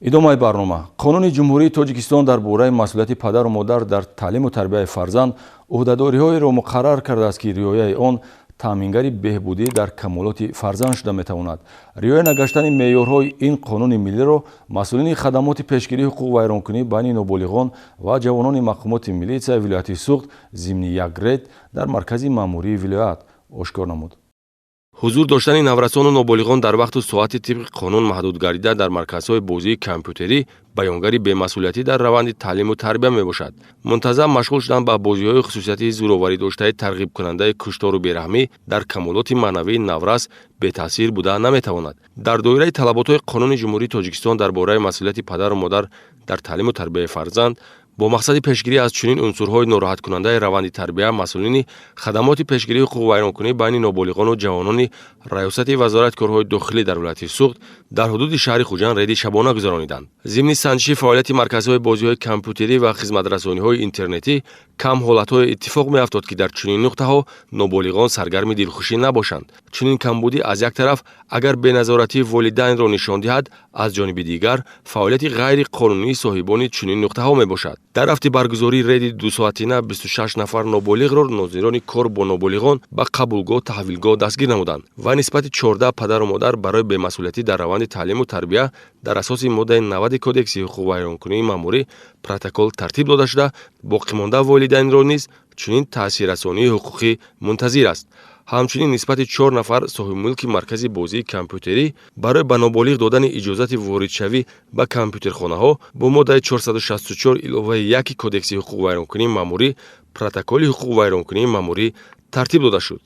Идомаи барнома. Қонуни Ҷумҳурии Тоҷикистон дар бораи масъулияти падару модар дар таълиму тарбияи фарзанд ӯҳдадориҳоеро муқаррар кардааст, ки риояи он таъмингари беҳбудӣ дар камолоти фарзанд шуда метавонад. Риоя нагаштани меъёрҳои ин қонуни миллиро масъулини хадамоти пешгирии ҳуқуқвайронкунӣ байни ноболиғон ва ҷавонони мақомоти милитсияи вилояти Суғд зимни як рейд дар маркази маъмурии вилоят ошкор намуд. Ҳузур доштани наврасону ноболиғон дар вақту соати тибқи қонун маҳдуд гардида дар марказҳои бозии компютерӣ баёнгари бемасъулиятӣ дар раванди таълиму тарбия мебошад. Мунтазам машғул шудан ба бозиҳои хусусияти зӯроварӣ доштаи тарғибкунандаи куштору бераҳмӣ дар камолоти маънавии наврас бетаъсир буда наметавонад. Дар доираи талаботҳои Қонуни Ҷумҳурии Тоҷикистон дар бораи масъулияти падару модар дар таълиму тарбияи фарзанд, бо мақсади пешгирӣ аз чунин унсурҳои нороҳаткунандаи раванди тарбия, масъулини хадамоти пешгирии ҳуқуқвайронкунӣ байни ноболиғону ҷавонони Раёсати Вазорати корҳои дохилӣ дар вилояти Суғд дар ҳудуди шаҳри Хуҷанд рейди шабона гузарониданд. Зимни санҷиши фаъолияти марказҳои бозиҳои компютерӣ ва хизматрасониҳои интернетӣ кам ҳолатҳое иттифоқ меафтод, ки дар чунин нуқтаҳо ноболиғон саргарми дилхушӣ набошанд. Чунин камбудӣ аз як тараф агар беназоратии волидайнро нишон диҳад, аз ҷониби дигар фаъолияти ғайриқонунии соҳибони чунин нуқтаҳо мебошад. Дар рафти баргузории рейди дусоатина 26 нафар ноболиғро нозирони кор бо ноболиғон ба қабулгоҳ, таҳвилгоҳ дастгир намуданд ва нисбати 14 падару модар барои бемасъулиятӣ дар раванди таълиму тарбия дар асоси моддаи 90 Кодекси ҳуқуқвайронкунии маъмурӣ протокол тартиб дода шуда, боқимонда волидайнро низ чунин таъсиррасонии ҳуқуқӣ мунтазир аст. Ҳамчунин нисбати чор нафар соҳибмулки маркази бозии компютерӣ барои ба ноболиғ додани иҷозати воридшавӣ ба компютерхонаҳо бо моддаи 464 иловаи 1 Кодекси ҳуқуқвайронкунии маъмурӣ протоколи ҳуқуқвайронкунии маъмурӣ тартиб дода шуд.